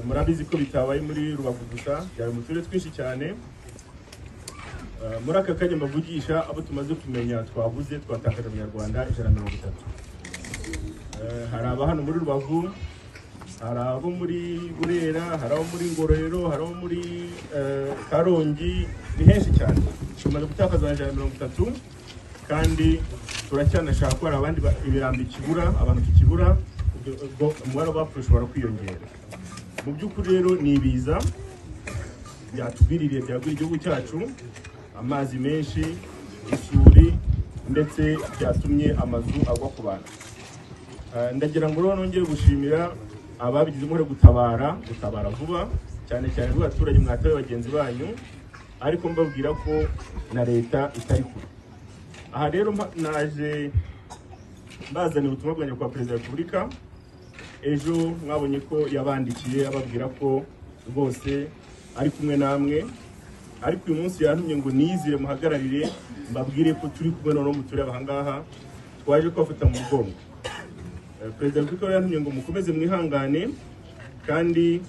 Murabizi ko bitabaye muri Rubavu gusa, byari mu turere twinshi cyane. Muri aka kanya mbavugisha, abo tumaze kumenya twavuze, twatakaje Abanyarwanda 130. Hari aba hano muri Rubavu, hari abo muri Burera, hari abo muri Ngororero, hari abo muri Karongi, ni henshi cyane. Tumaze gutakaza 130, kandi turacyanashaka ko hari abandi ibirambo ikibura, abantu tukibura, ubwo umubare w'abapfuye ushobora kwiyongera. Mu by'ukuri rero ni ibiza byatugwiririye, byagwira igihugu cyacu, amazi menshi, isuri, ndetse byatumye amazu agwa ku bantu. Ndagira ngo rero nongere gushimira ababigizemo uruhare gutabara vuba, cyane cyane rw'abaturage mwataye bagenzi banyu, ariko mbabwira ko na leta itari kure. Aha rero naje mbazanira ubutumwa bwa Nyakubahwa Perezida wa Repubulika. Ejo mwabonye ko yabandikiye ababwira ko rwose ari kumwe namwe, ariko uyu munsi yantumye ngo nizire muhagararire mbabwire ko turi kumwe noneho mutureba aha ngaha, twaje kubafata mu mugongo. Perezida wa Repubulika yantumye ngo mukomeze mwihangane, kandi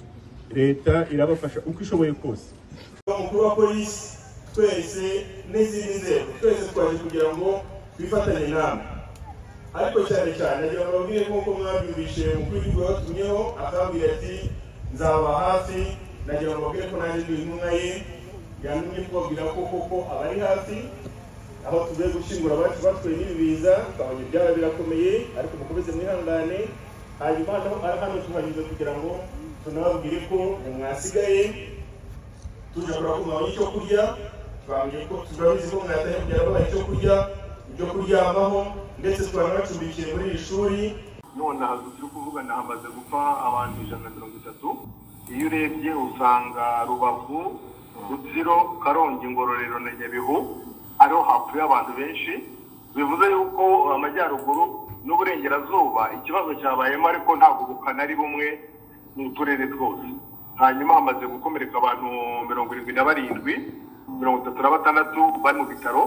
leta irabafasha uko ishoboye kose. Umukuru wa polisi, twese n'izindi nzego, twese twaje kugira ngo twifatanye namwe, ariko cyane cyane nagira ngo babwire nk'uko mwabyumvishe umukuru w'igihugu yabatumyeho akababwira ati nzaba hafi. Nagira ngo babwire ko nanjye ndi intumwa ye, yantumye kubabwira ko koko abari hafi. Aho tuvuye gushyingura abacu bapfuye n'ibi biza, twabonye ibyaba birakomeye, ariko mukomeze mwihangane. Hanyuma hano tuhanyuze kugira ngo tunababwire ko mwasigaye tuje kureba ko mwabonye icyo kurya. Twabonye ko turabizi ko mwataye kugira ngo babahe icyo kurya, ibyo kuryamaho, ndetse twanabacumbikiye muri iri shuri. None aha turi kuvugana hamaze gupfa abantu 130. Iyo urebye usanga Rubavu, Rutsiro, Karongi, Ngororero na Nyabihu ariho hapfuye abantu benshi, bivuze yuko amajyaruguru n'uburengerazuba ikibazo cyabayemo, ariko ntabwo ubukana ari bumwe mu turere twose. Hanyuma hamaze gukomereka abantu 77, 36 bari mu bitaro,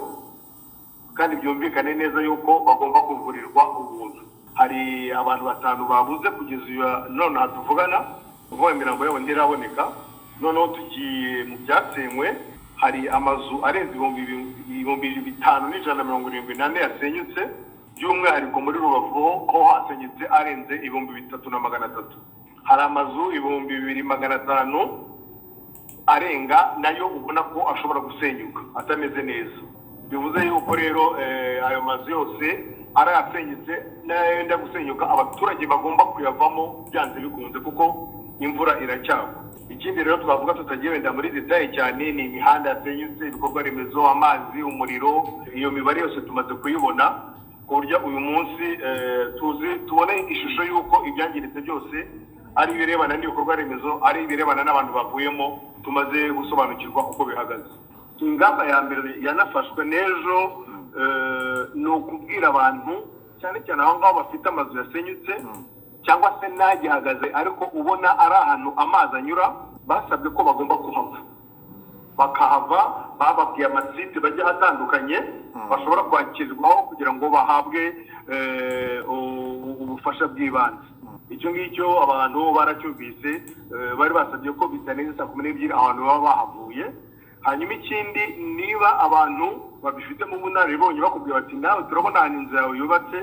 kandi byumvikane neza yuko bagomba kuvurirwa ubuntu. Hari abantu 5 babuze kugeza uyu none aha tuvugana, kuvuga imirambo yabo ntiraboneka. Noneho tugiye mu byasenywe, hari amazu arenze 5174 yasenyutse, by'umwihariko muri Rubavu ho hasenyutse arenze 3300. Hari amazu 2500 arenga nayo ubona ko ashobora gusenyuka atameze neza. Bivuze yuko rero ayo mazu yose arayasenyutse n'ayenda gusenyuka, abaturage bagomba kuyavamo byanze bikunze kuko imvura iracyagwa. Ikindi rero twavuga tutagiye wenda muri detail cyane ni imihanda yasenyutse, ibikorwa remezo, amazi, umuriro. Iyo mibare yose tumaze kuyibona ku buryo uyu munsi tuzi tubone ishusho y'uko ibyangiritse byose ari ibirebana n'ibikorwa remezo, ari ibirebana n'abantu bavuyemo, tumaze gusobanukirwa uko bihagaze. Ingamba ya mbere yanafashwe n'ejo ni ukubwira abantu cyane cyane aho ngaho bafite amazu yasenyutse cyangwa se n'agihagaze ariko ubona ari ahantu amazi anyura, basabwe ko bagomba kuhava, bakahava. Bababwiye amasite bajya ahatandukanye bashobora kwakirwaho kugira ngo bahabwe ubufasha bw'ibanze. Icyo ngicyo abantu baracyumvise, bari basabye ko bitarenze saa 12 abantu baba bahavuye. Hanyuma ikindi, niba abantu babifitemo ubunararibonye bakubwira bati nawe turabona ahantu inzu yawe yubatse,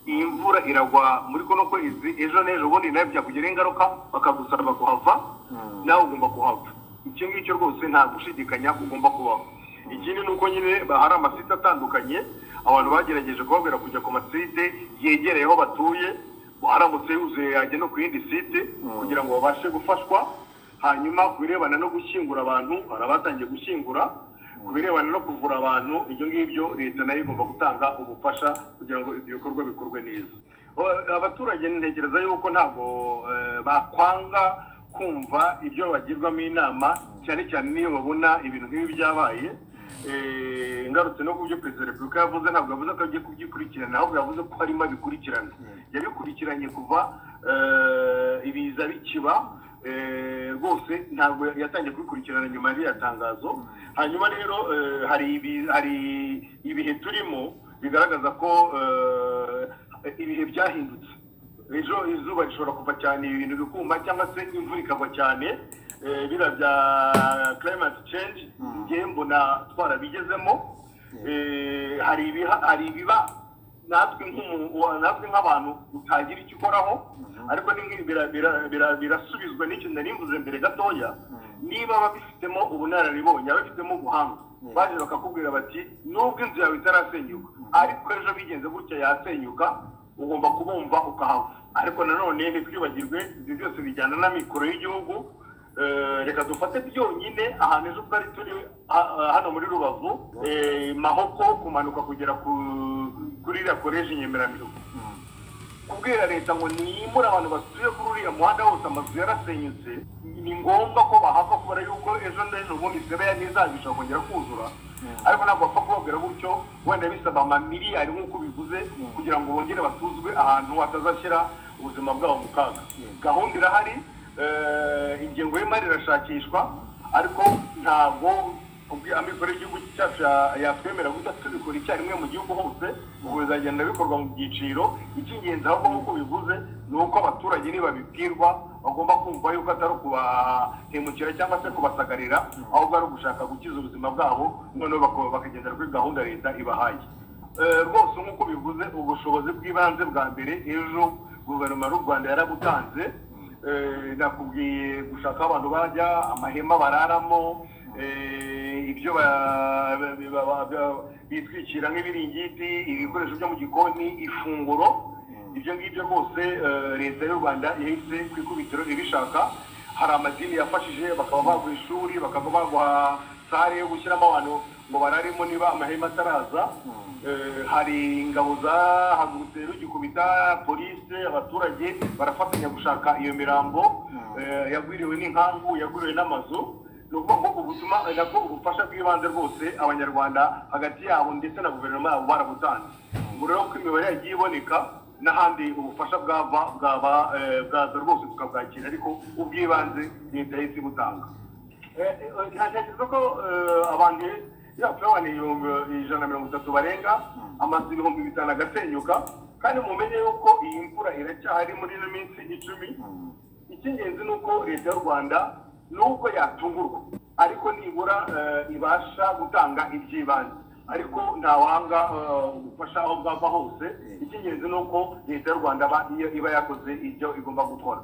iyi mvura iragwa muri kuno kwezi, ejo n'ejo bundi nawe byakugiraho ingaruka, bakagusaba kuhava, nawe ugomba kuhava. Icyo ngicyo rwose nta gushidikanya ugomba kubaho. Ikindi ni uko nyine hari amasite atandukanye, abantu bagerageje kubabwira kujya ku masite yegereye aho batuye, aramutse yuzuye yajya no ku yindi site kugira ngo babashe gufashwa. Hanyuma ku birebana no gushyingura abantu, hari abatangiye gushyingura. Ku birebana no kuvura abantu, ibyo ngibyo leta nayo igomba gutanga ubufasha kugira ngo ibyo bikorwa bikorwe neza. Abaturage ntekereza yuko ntabwo bakwanga kumva ibyo bagirwamo inama, cyane cyane niyo babona ibintu nk'ibi byabaye. Ngarutse no ku byo Perezida wa Repubulika yavuze, ntabwo yavuze ko agiye kubyikurikirana, ahubwo yavuze ko harimo abikurikirana. Yabikurikiranye kuva ibiza bikiba, rwose ntabwo yatangiye kubikurikirana nyuma y'iriya tangazo. Hanyuma rero hari ibihe turimo bigaragaza ko ibihe byahindutse. Ejo izuba rishobora kuva cyane ibintu bikuma, cyangwa se imvura ikagwa cyane, biriya bya climate change ngewe mbona twarabigezemo. Hari ibiba natwe nk'abantu utagira icyo ukoraho, ariko birasubizwa n'icyo nari mvuze mbere gatoya. Niba babifitemo ubunararibonye, ababifitemo ubuhanga, baje bakakubwira bati nubwo inzu yawe itarasenyuka ariko ejo bigenze gutya yasenyuka, ugomba kubumva ukahava. Ariko nanone ntitwibagirwe ibyo byose bijyana n'amikoro y'igihugu. Reka dufate byonyine ahantu ejo twari turi hano muri Rubavu, Mahoko, kumanuka kugera kuri iriya koleji Nyemeramihigo, kubwira leta ngo niyimure abantu batuye kuri uriya muhanda wose, amazu yarasenyutse, ni ngombwa ko bahava kubera yuko ejo n'ejo bundi Sebeya ntizabishobora kongera kuzura. Ariko ntabwo bapfa kubabwira gutyo, wenda bisaba amamiliyari nk'uko bivuze kugira ngo bongere batuzwe ahantu hatazashyira ubuzima bwabo mu kaga. Gahunda irahari, ingengo y'imari irashakishwa, ariko ntabwo amikoro y'igihugu cyacu yatwemera guhita tubikora icyarimwe mu gihugu hose, ubwo bizagenda bikorwa mu byiciro. Icy'ingenzi ahubwo nk'uko bivuze ni uko abaturage nibabibwirwa bagomba kumva yuko atari ukubahemukira cyangwa se kubasagarira, ahubwo ari ugushaka gukiza ubuzima bwabo, noneho bakagendera kuri gahunda leta ibahaye. Rwose nk'uko bivuze, ubushobozi bw'ibanze bwa mbere ejo guverinoma y'u Rwanda yarabutanze. Nakubwiye gushaka abantu bajya, amahema bararamo, ibyo bitwikira nk'ibiringiti, ibikoresho byo mu gikoni, ifunguro, ibyo ngibyo rwose leta y'u Rwanda yahise ku ikubitiro ibishaka. Hari amadini yafashije, bakaba baguha ishuri, bakaba baguha sare yo gushyiramo abantu ngo bararemo niba amahema ataraza. Hari ingabo zahagurutse rugikubita, polisi, abaturage barafatanya gushaka iyo mirambo yagwiriwe n'inkangu, yagwiriwe n'amazu. Ni ukuvuga ngo ubutuma nabwo ubufasha bw'ibanze rwose abanyarwanda hagati yabo ndetse na guverinoma yabo barabutanze. Ubwo rero ko imibare yagiye iboneka n'ahandi ubufasha bwava bwaba bwaza rwose tukabwakira, ariko ubw'ibanze leta yahise ibutanga. Ntekereza ko abantu yapfa abantu 130 barenga, amazu 5000 agasenyuka, kandi mumenye yuko iyi mvura iracyahari muri ino minsi 10. Icy'ingenzi ni uko leta y'u Rwanda nubwo yatungurwa ariko nibura ibasha gutanga iby'ibanze, ariko ntawanga ubufasha aho bwava hose. Icy'ingenzi ni uko leta y'u Rwanda iba yakoze ibyo igomba gukora.